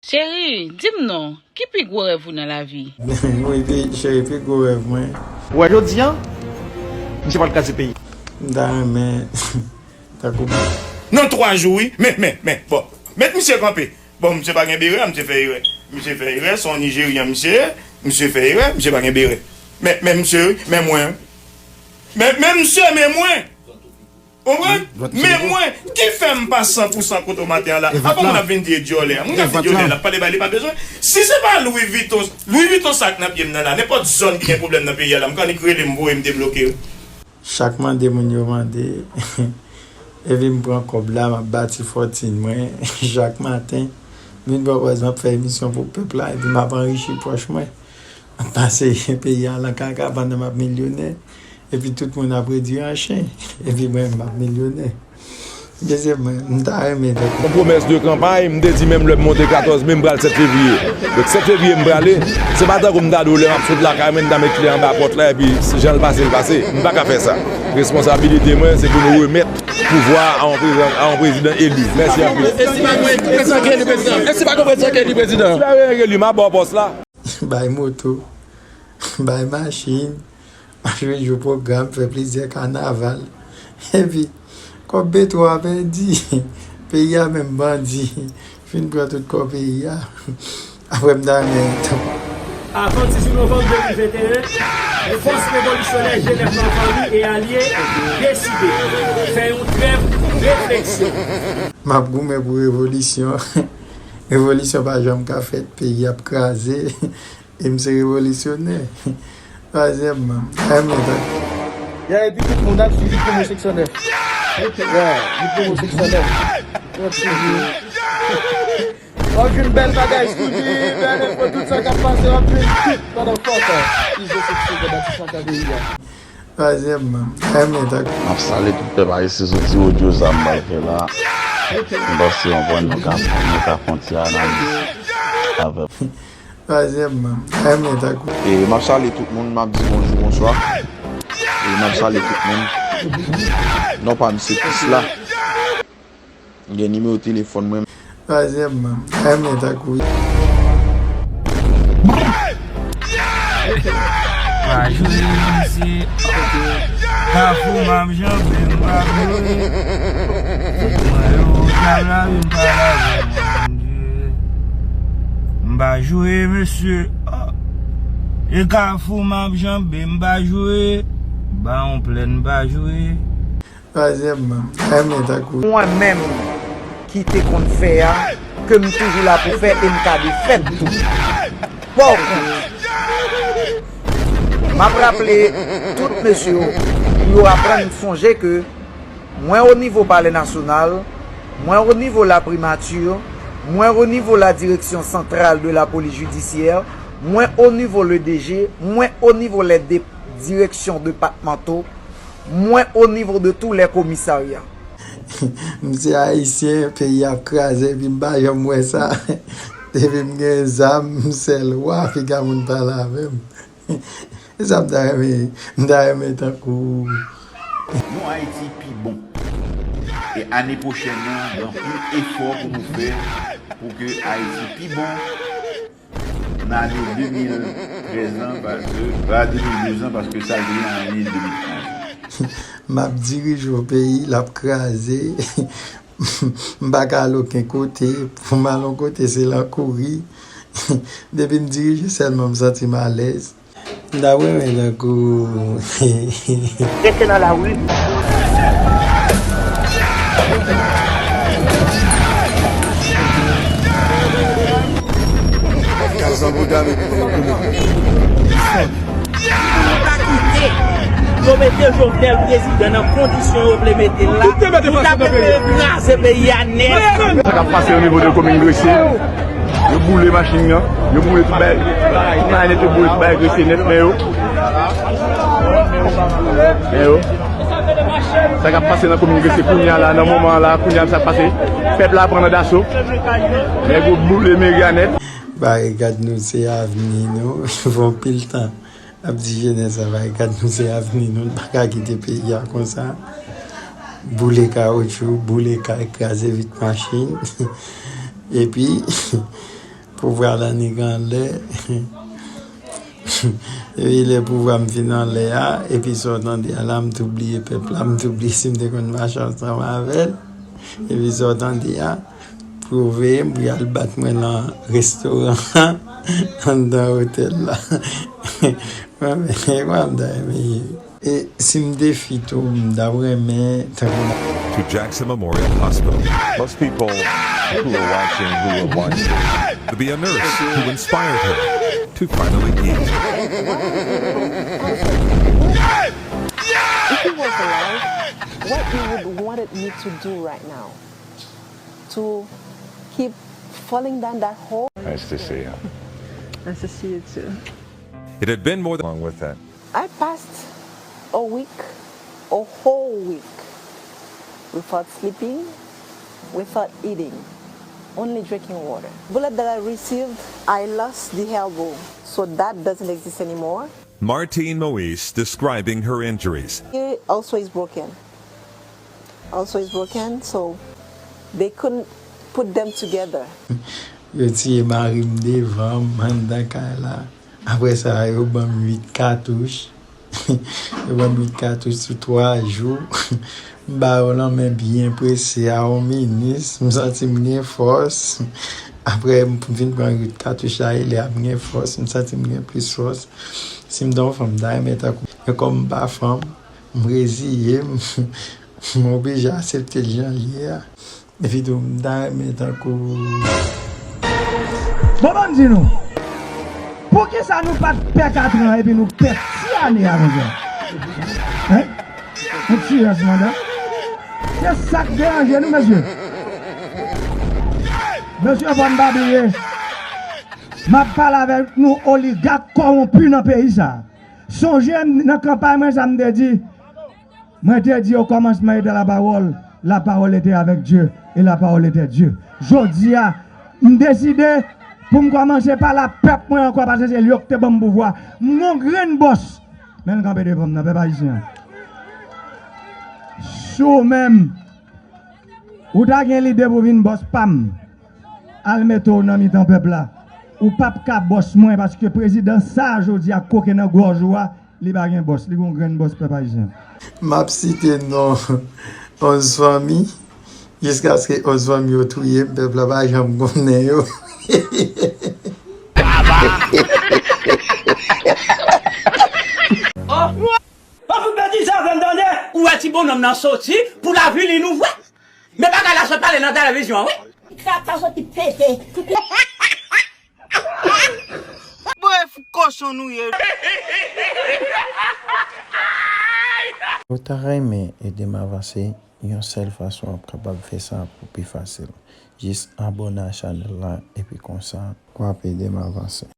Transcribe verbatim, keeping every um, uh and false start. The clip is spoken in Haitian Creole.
Cheri, di m non, ki pi gwo rèv ou nan lavi? Wi, pi, cheri, pi gwo rèv mwen. Ou wè jodi a, misye pral kraze peyi. M ta renmen tankou. Nan twa jou wi, men, men, men, bon. Met misye kanpe. Bon, misye pa gen bere a, misye fè erè. Misye fè erè, se yon Nijeryan misye ye, misye fè erè, misye pa gen bere. Men, men misye wi, men mwen wi. Men, men misye, men mwen! Konprann? Men mwen, ki fè m pa san pou san kote w maten an la? Apa moun ap vin di e dyòlè a? Moun k ap di dyòlè la, ap pale bay li pa bezwen. Si se pa Louis Vuitton, Louis Vuitton sa k nan pye m nan la, nenpòt zòn ki gen pwoblèm nan peyi a la, m k annik rele m voye m debloke yo. Chak mande moun yo mande, epi m pran kòb la, m ap bati fòtin mwen chak maten. M vin pran pòz m ap fè emisyon pou pèp la, epi m ap anrichi pòch mwen. M ap pase peyi a lan kaka pandan m ap milyonè. Epi tout moun ap redwi an chen. Epi mwen, m ap milyonè. Mesye, mwen, m ta renmen tankou. Yon pwomès de kanpay, m te di menm lè m monte katòz me m pral sèt fevriye. Donk sèt fevriye m prale, se pa tankou m ta di w lè m ap sot lakay mwen, m ta met kle anba pòt la epi jan l pase, l pase. M pa ka fè sa. Responsabilite mwen, se pou nou remèt pouvwa a yon prezidan, a yon prezidan eli. Mèsi anpil. E si pa gen prezidan? E si pa gen prezidan ki eli prezidan? Si pa gen eli, m ap ba w pòs la. Bay moto, bay machin, m ap jwe jou pwogram, fè plizyè kanaval. Epi, kòb Petwo a pèdi. Peyi a menm bandi fin pran tout kòb peyi a. Apre m ta renmen. Avan dizuit novanm de mil venteyen, fòs revolisyonè G nèf Lafanmi e alye deside fè yon trèv refleksyon. M ap goumen pou revolisyon. Revolisyon pa janm ka fèt, peyi ap kraze. E m se revolisyonè. Twazyèmman, m ta renmen tankou. Ya epi tout moun ap swiv li pwomo seksyon nèf. Ya, li pwomo seksyon nèf. Yo ap swiv li. W ap jwenn bèl bagay Scoody, bèl enfo, tout sa k ap pase w ap jwenn tout pandan fòt an. Izo seksyon pandan ti faka peyi a. Twazyèmman, m ta renmen tankou. M ap salye tout pèp ayisyen soti odyo sa m pral fè la. M panse w konprann nou ka nou ka fè yon ti analiz avè m. Twazyèmman, m ta renmen tankou. E m ap salye tout moun, m ap di bonjou, bonswa. E m ap salye tout moun. Non pa m se Pis la. M gen nimewo telefòn mwen. Twazyèmman, m ta renmen tankou. Pa jwe misye. Kafou m ap janbe m pa jwe. Mwen yo dyab la wi m pa la vre mwen Bondye. M pa jwe mesye. E Kafou m ap janbe m pa jwe. Bawon plèn m pa jwe. Twazyèmman, m ta renmen tankou. Mwen menm ki te konn fè a, ke m toujou la pou fè e m ka defèt tou. Pòkont. M ap raple tout mesye yo pou yo aprann sonje ke mwen o nivo palè nasyonal, mwen o nivo la primati, mwen o nivo la direksyon santral de la polis jidisyè, mwen o nivo le D G, mwen o nivo lè de direksyon depatmanto, Mwen o nivo de tou lè komisarya. M se ayisyen, peyi ap kraze epi m pa janm wè sa. Depi m gen zam, m sèl wa, piga moun pale avè m. E sa m ta renmen, m ta renmen tankou. Yon Ayiti pi bon. E ane pwochèn nan, gen anpil efò pou nou fè pou ke Ayiti pi bon. Nan ane de mil trèz lan, paske, pa de mil douz lan, paske sa l te ye an ane de mil onz. M ap dirije yon peyi, l ap kraze. M pa ka al okenn kote. Pou m al yon kote, se lan kouri. Depi m dirije sèlman, m santi m alèz. M ta renmen tankou. Rete nan lari. Gaz nan bouda m epi nou goumen. Pou nou ta kite yo mete Jovenel prezidan nan kondisyon yo vle mete l la, pou ta mete kraze peyi a nèt. Sa k ap pase o nivo de komin Gresye, yo boule machin nan, yo boule tout bagay, tout bagay nèt, yo boule tout bagay Gresye nèt, men yo, men yo, sa k ap pase nan komin Gresye kounye a la, nan moman an la, kounye a sa k pase, pèp la pran nan daso, nèg yo boule meri a nèt. Bagay gad nou se avni nou, fè yon pil tan. Ap di jenès sa bay gad nou se avni nou, n pa ka kite peyi a konsa. Boule kawotchou, boule kay, kraze vit machin. Epi, Pouvwa la nèg anlè. Epi lè pouvwa m fin anlè a, epi sa w tande a la, m tou bliye pèp la, m tou bliye si m te konn mache ansanm avè l. Epi sa w tande a, pou yo veye m, pou y al bat mwen nan restoran an, anndan otèl la. Mwen menm, e kwa m ta renmen ye? E si m te fi tou, m ta renmen tankou. To Jackson Memorial Hospital. Most people who are watching, who are watching, to be a nurse who inspired her to finally eat. If he was alive, what you would wanted me to do right now to keep falling down that hole? Nice to see you. Nice to see you too. It had been more than. Along with that. I passed a week, a whole week, without sleeping, without eating, only drinking water. Bullet that I received, I lost the elbow, so that doesn't exist anymore. Martine Moise describing her injuries. Here also is broken. Also is broken, so they couldn't put them together. Yo tiye mari m devan m anndan kay la. Apre sa, yo ban m uit katouch. Yo ban m uit katouch sou twa jou. M ba yo lanmen byen prese a yon minis. M santi m gen fòs. Apre m vin pran uit katouch la, e lè a m gen fòs. M santi m gen plis fòs. Si m te yon fanm, m ta renmen tankou. Men kòm m pa fanm, m reziye m. M oblije aksepte l jan l ye a. Epi tou, m ta renmen tankou. Bon, ban m di nou. Poukisa nou pa t pè katran epi nou pè ti ane a konsa? Hein? Nou ti rès mandan. Se sa k deranje nou, mesye. Mesye, fò n pa bliye. M ap pale avèk nou oligak kòwonpi nan peyi sa. Sonje m nan kanpay mwen sa m te di. Mwen te di o kòmansman était la parole, la parole était avec Dieu, et la parole était Dieu. Jodi a, m deside pou m kòmanse pale a pèp mwen ankò paske se yo ki te ban m pouvwa. M gon grenn bòs, men l kanpe devan m nan, pèp ayisyen an. Si w menm, ou ta gen lide pou vin bòs pa m, al mete w nan mitan pèp la. Ou p ap ka bòs mwen paske prezidan sa a jodi a koke nan gòj ou a, li pa gen bòs, li gon grenn bòs pèp ayisyen. M ap site non onz fanmi, jiskaske onz fanmi yo touye m, pèp la pa janm konnen yo. Oh! Pa fout betize avè m tande! Ou wè ti bonnonm nan soti pou l avili nou vre. Men bagay la sot pale nan televizyon an wi. Kaka soti pete. Bref, kochon nou ye. Ou ta renmen ede m avanse? Yon sèl fason w ap kapab fè sa pou pi fasil. Jis abòne a chanèl la epi konsa w ap ede m avanse.